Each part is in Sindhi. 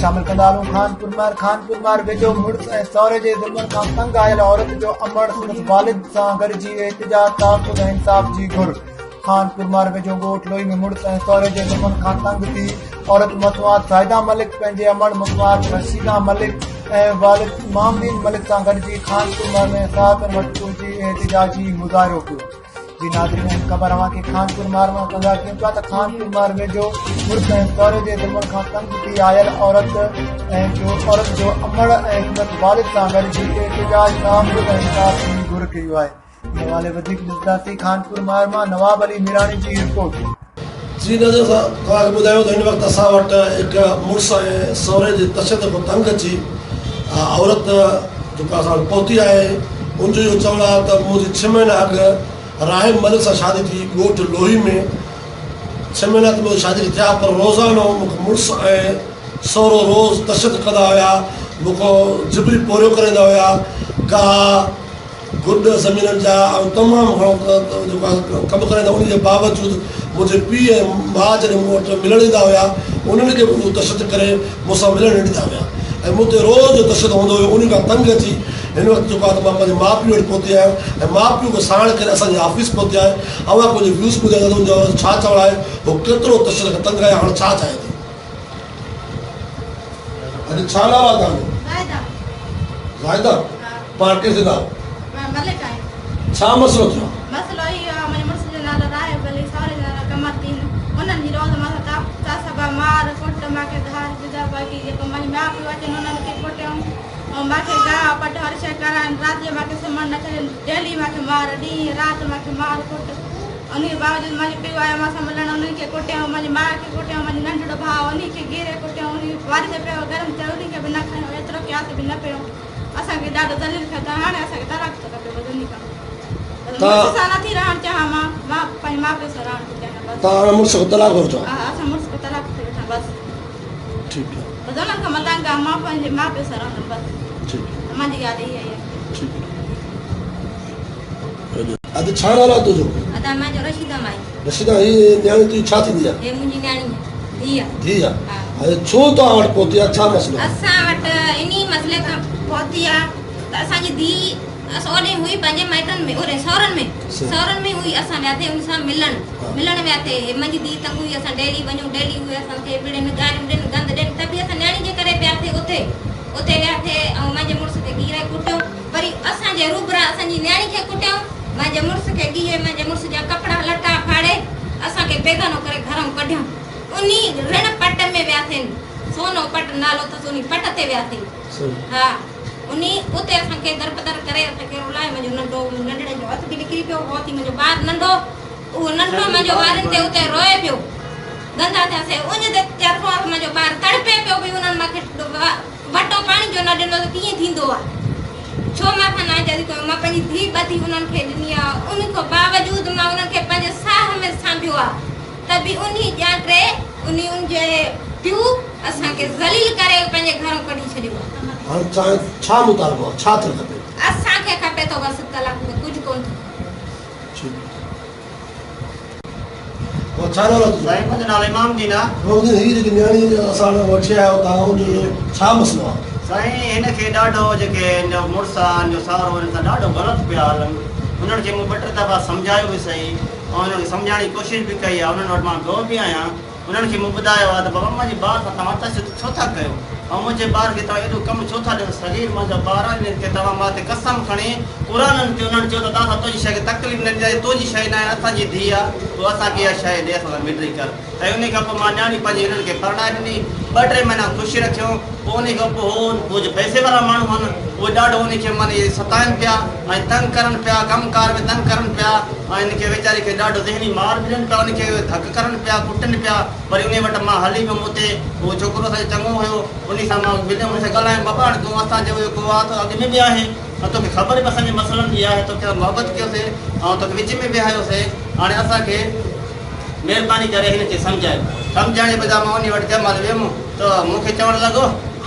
شامل ڪندا هلون خانپور خانپور ويجهو مڙس ۽ سهري جي ظلمن کان تنگ آيل عورت جو امڙ سندس والد سان گڏجي احتجاج تحفظ ۽ انصاف جي گهر خانپور ويجهو ڳوٺ لوئي ۾ مڙس ۽ سهري جي ظلمن کان تنگ ٿي عورت مسمات زاهده ملڪ پنهنجي امڙ مسمات رشيده ملڪ ۽ والد امام دين ملڪ سان گڏجي خانپور ۾ صحافين وٽ پهچي احتجاجي مظاهرو ڪيو. جي ناظرين اهم خبر اوهان کي خانپور مار مان ڪندا ڪيون پيا ته خانپور مار ويجهو مڙس ۽ سهري جي ظلمن کان تنگ ٿي آيل عورت ۽ جو عورت جو امڙ ۽ سندس والد سان گڏجي احتجاج تحفظ ۽ انصاف جي گهر ڪئي آهي ان حوالي وڌيڪ ڏسنداسين خانپور مار مان نواب علي ميراڻي جي رپورٽ. جي نظر سان توهان کي ٻڌايون ته هن وقت اسان وٽ هڪ مڙس ۽ سهري جي تشدد کان تنگ اچي عورت جيڪا اسان وٽ پهتي آهي ان جو اهو چوڻ آهي ته منهنجي ڇهه مهينا اڳ راهب ملڪ سان شادي ٿي ڳوٺ لوهي ۾ ڇهه مهينا ته منهنجي شادي کي ٿيا پر روزانو مون کي مڙس ۽ سهرو روز تشدد ڪندا هيا مون کان جبري پورهيو ڪرائيندا هيا گاهه گڏ زمينن جا ۽ تمام گهڻو جيڪو آهي ڪم ڪرائيندا ان جي باوجود منهنجي پيء ۽ ماء جڏهن مون وٽ ملڻ ايندا هيا انهن کي به اهو تشدد ڪري مون سان ملڻ نه ڏيندا هيا ۽ مون تي روز جو تشدد هوندو هيو ان کان تنگ اچي هن وقت جيڪو آهي ته مان پنهنجي ماء پيء وٽ پهتي آهيان ۽ ماء پيء کي ساڻ ڪري اسان جي آفيس پهتي آهي اوهان کي منهنجي ويوز ٻڌائيندا ته ان جو ڇا چوڻ آهي هو ڪيترو تشدد کان تنگ آهي هاڻ ڇا چاهي ٿي. اڄ ڇا نالو آهي توهان جو؟ زاهده. زاهده؟ ها. پاڻ ڪنهن سنڌ آهيو؟ مان ملڪ آهيان. ڇا مسئلو ٿيو آهي؟ مسئلو اهو آهي منهنجي مڙس جو نالو راهب علي سهري جو نالو قمر الدين انهن جي روز مان سان تعصب آهي مار ڪٽ مان کي ڌار جدا باقي جيڪو منهنجي ماء پيء اچن انهن کي ڪٽيون ۽ مان کي گاهه پٽ هر شيء ڪرائن رات جو مان کي سمهڻ نه ڇڏين ڊيلي مان کي مار ڏينهن رات مان کي مار ڪٽ انهيء باوجود منهنجو پيء آيو مان سان ملڻ، انهيء کي ڪٽيائون، منهنجي ماء کي ڪٽيائون، منهنجو ننڍڙو ڀاء انهيء کي گهيري ڪٽيائون، انهيء واري تي پيو گرم ٿيو، انهيء کي به نه کنيو، ايترو قياس به نه پيو، اسان کي ڏاڍو ذليل ڪيو اٿن، هاڻي اسان کي طلاق ٿو کپي بس انهيء کان بس مڙس سان نه ٿي رهڻ چاهيان مان، مان پنهنجي ماء پيء سان رهڻ ٿي چاهيان بس. توهان هاڻي مڙس کان طلاق گهرو ٿا؟ ها اسان مڙس کان طلاق ٿي وٺان بس. ٺيڪ آهي. بس انهن کان مان تنگ آهيان، مان پنهنجي ماء پيء سان رهندم بس. ٺيڪ. منهنجي ڳالهه اها ئي آهي. ٺيڪ. ادي ڇا نالو آهي تنهنجو؟ ادا منهنجو رشيده مائي. رشيده هي نياڻي تنهنجي ڇا ٿيندي آهي؟ هي منهنجي نياڻي ڌيء آهي. ڌيء آهي. ها. ۽ ڇو توهان وٽ پهتي آهي ڇا مسئلو آهي؟ اسان وٽ انهي مسئلي کان پهتي آهي ته اسان جي ڌيء اوڏي هئي پنهنجي مائٽن ۾ اوڏي سهرن ۾ سهرن ۾ هئي اسان وياسي ان سان ملڻ ملڻ وياسي هي منهنجي ڌيء تنگ هئي اسان ڊيلي وڃون ڊيلي اهي اسان کي وڙهن گاريون ڏين گند ڏين ته به اسان نياڻي جي ڪري وياسي اتي اتي وياسي ۽ منهنجي مڙس کي گيرائي ڪٽيو وري اسان جي روبرا اسان جي نياڻي کي ڪٽيائون، مانجي مڙس کي ڳيهي، مانجي مڙس جا ڪپڙا لٽا ڦاڙي، اسان کي بيگانو ڪري گهرئون ڪڍيائون. انهي رڻ پٽ ۾ وياسين، سونو پٽ نالو اٿس، انهي پٽ تي وياسين. ها، انهي اتي اسان کي درپدر ڪري اسان کي رلائي منهنجو ننڍو ننڍڙي جو هٿ به نڪري پيو، هو ٿي منهنجو ٻار ننڍو، اهو ننڍڙو منهنجو وارن تي اتي روئي پيو. گندا ٿياسين، اڃ تي چرخو منهنجو ٻار تڙپي پيو ڀئي انهن مان کي وٽو پاڻي جو نه ڏنو ته ڪيئن ٿيندو آ؟ ڇو مان کان ناانصافي ڪيو؟ مان پنهنجي ڌيء ٻڌي انهن کي ڏني آ، ان کان باوجود مان انهن کي پنهنجي ساهه ۾ سانڀيو آ ته به انهي ڄانٽي، انهي ان جي پيء اسان کي ذليل ڪري پنهنجي گهرون ڪڍي ڇڏيو آ. هاڻ توهان جو ڇا مطالبو آ؟ ڇا ٿيڻ کپي؟ اسان کي کپي ٿو بس طلاق ٻيو ڪجهه ڪونه ٿو کپي. ٺيڪ. ڇا نالو آهي تنهنجو؟ سائين منهنجو نالو امام الدين آهي. امام الدين هي جيڪي نياڻي اسان وٽ وٺي آيا آهيو توهان ان جو ڇا مسئلو آهي؟ سائين هن کي ڏاڍو جيڪي هن جو مڙس آهي هن جو سهرو هن سان ڏاڍو غلط پيا هلن انهن کي مون ٻه ٽي دفعا سمجهايو به سهي ۽ انهن کي سمجهائڻ جي ڪوشش به ڪئي آهي انهن وٽ مان ويو به آهيان انهن کي مون ٻڌايو آهي ته بابا منهنجي ٻار سان توهان تشدد ڇو ٿا ڪيو ۽ منهنجي ٻار کي توهان ايڏو ڪم ڇو ٿا ڏيو صغير منهنجا ٻار آهن انهن کي توهان مان تي قسم کڻي قرآنن تي انهن چيو ته دادا تنهنجي شيء کي تڪليف نه ڏينداسين تنهنجي شيء ناهي اسان جي ڌيء آهي تون اسان کي اها شيء ڏي اسان سان مٽي ڪر ۽ انهي کان پوء مان نياڻي پنهنجي هنن کي پرڻائي ڏني ٻه ٽي مهينا خوش رکيو پوء انهي کان پوء هو ڪجهه پئسي وارا ماڻهو هن اهي ڏاڍو انهي کي معني ستائن پيا ۽ تنگ ڪرن پيا ڪم ڪار ۾ تنگ ڪرن پيا ۽ ان کي ويچاري کي ڏاڍو ذهني مار به ڏين پيا ان کي ڌڪ ڪرن پيا ڪٽن پيا وري انهي وٽ مان هلي ويم اتي اهو ڇوڪرو اسان جو چڱو هيو انهي سان مان مليم ان سان ڳالهايم بابا هاڻي تون اسان جو جيڪو آ ته اڳ ۾ به آهين ۽ توکي خبر به اسان جي مسئلن جي آهي توکي اسان محبت ڪيوسي ۽ توکي وچ ۾ ويهايوسي هاڻي اسان کي مهرباني ڪري هن کي سمجهاء سمجهائڻ جي بجاء مان انهي وٽ جنهن مهل ويم ته مون کي چوڻ لڳو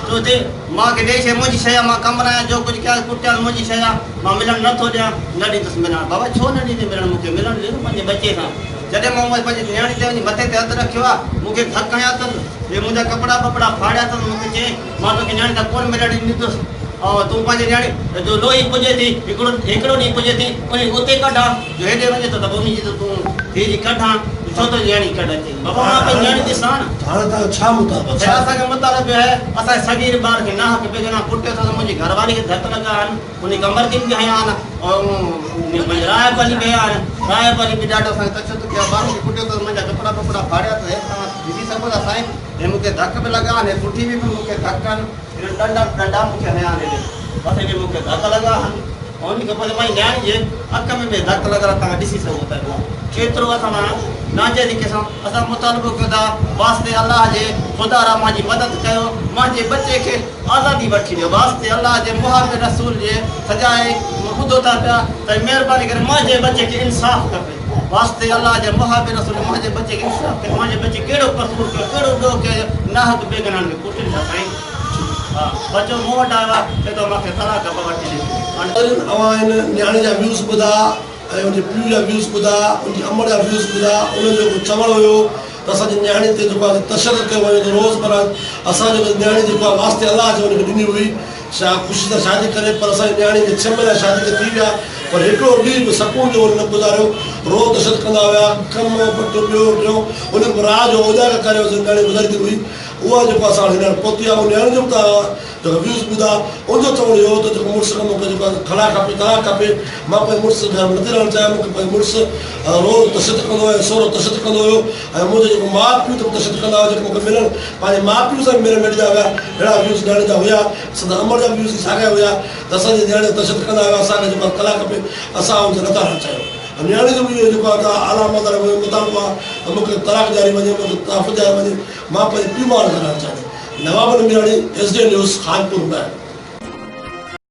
ته اتي مان کي ڏي شيء منهنجي شيء آ مان ڪم آهيان جو ڪجهه ڪيان ڪٽيان منهنجي شيء آ مان ملڻ نه ٿو ڏيان نه ڏيندس ملڻ بابا ڇو نه ڏيندين ملڻ مون کي ملڻ ڏي نه پنهنجي ٻچي سان. جڏهن مان پنهنجي نياڻي تي وڃي مٿي تي هٿ رکيو آ، مون کي ڌڪ هنيا اٿس، هي منهنجا ڪپڙا ٻپڙا ڦاڙيا اٿس، مون کي چيائين، مان توکي نياڻي سان ڪونه ملڻ ڏيندس ۽ تون پنهنجي نياڻي جو لوهي پڄي ٿي، هڪڙو هڪڙو ڏينهن پڄي ٿي، انهي اتي ڪڍان، جو هيڏي وڃي ٿو ته پوء انهي جي ته تون ڌيء جي ڪڍان، جو ڇو ٿو نياڻي ڪڍ اچين. بابا مان پنهنجي نياڻي ڏسان نه. هاڻي توهان جو ڇا مطالبو آهي؟ ڇا اسان جو مطالبو آهي، اسان جي صغير ٻار کي ناحق بيگناهه ڪٽيو اٿس، منهنجي گهر واري کي ڌڪ لڳا آهن. انهي قمر دين به هنيا آهن ۽ پنهنجي راهب علي به هنيا آهن. راهب علي به ڏاڍو اسان کي تشدد ڪيو آهي، ٻارن کي ڪٽيو اٿس، منهنجا ڪپڙا ٻپڙا ڦاڙيا اٿس. هي توهان ڏسي سگهو ٿا سائين، هي مون کي ڌڪ به لڳا آهن، هي پٺي ۾ به مون کي ڌڪ آهن، هنن ڏنڊا ڏنڊا مون کي هنيا آهن، هيڏي مٿي به مون کي ڌڪ لڳا آهن ۽ ان کان پوء منهنجي نياڻي جي اک ۾ به ڌڪ لڳل آهي، توهان ڏسي سگهو ٿا پيا ڪيترو اسان سان ناجائزي قسم. اسان مطالبو ڪيون ٿا واسطي الله جي خدا را منهنجي مدد ڪيو، منهنجي ٻچي کي آزادي وٺي ڏيو واسطي الله جي محب رسول جي سجائي ٻڌو ٿا پيا ته مهرباني ڪري منهنجي ٻچي کي انصاف کپي واسطي الله جي محب رسول منهنجي ٻچي کي انصاف کپي منهنجي ٻچي ڪهڙو قصور ڪيو ڪهڙو ڏوهه ڪيو ناحق بيگناهن کي ڪٽين ٿا سائين ها ٻچو مون وٽ آيو آهي چئي ٿو مان کي طلاق وٺي ڏي. اوهان هن نياڻي جا ويوز ٻڌا ۽ ان جي پيء جا ويوز ٻڌا، ان جي امڙ جا ويوز ٻڌا، انهن جو چوڻ هيو ته اسان جي نياڻي تي جيڪو آهي تشدد ڪيو وڃي ٿو روز پر اسان جي نياڻي جيڪو آهي واسطي الله جي ان کي ڏني هئي شا خوشي سان شادي ڪري پر اسان جي نياڻي کي ڇهه مهينا شادي کي ٿي ويا پر هڪڙو ڏينهن به سڪون جو ان نه گذاريو روز تشدد ڪندا هيا ڪم پٽ ٻيو ٽيون ان کي راء جو اوجاڳا ڪري نياڻي گذاريندي هئي اها جيڪو اسان وٽ هينئر پهتي آهي ان نياڻي جو به توهان جيڪا ويوز ٻڌا ان جو چوڻ اهو هو ته جيڪو مڙس کان مونکي جيڪو آهي خلا کپي طلاق کپي مان پنهنجي مڙس سان گهر ۾ نٿي رهڻ چاهيان مونکي پنهنجو مڙس روز تشدد ڪندو هيو ۽ سهرو تشدد ڪندو هيو ۽ منهنجو جيڪو ماء پيء ته به تشدد ڪندا هيا جيڪي مونکي ملڻ پنهنجي ماء پيء سان به ملڻ نه ڏيندا هيا اهڙا ويوز نياڻي جا هيا سندس امڙ جا به ويوز ساڳيا هيا ته اسان جي نياڻي تشدد ڪندا هيا اسان کي جيڪو آهي طلاق کپي اسان ان سان نٿا رهڻ چاهيون ۽ نياڻي جو به اهو جيڪو آهي ته اعليٰ مدار مطالبو آهي ته مونکي طلاق ڏياري وڃي مونکي تحفظ ڏياريو وڃي مان پنهنجي پيء ماء سان رهڻ چاهيان ٿي. Nawab Ali Mirani, S D news, Khanpur Mahar.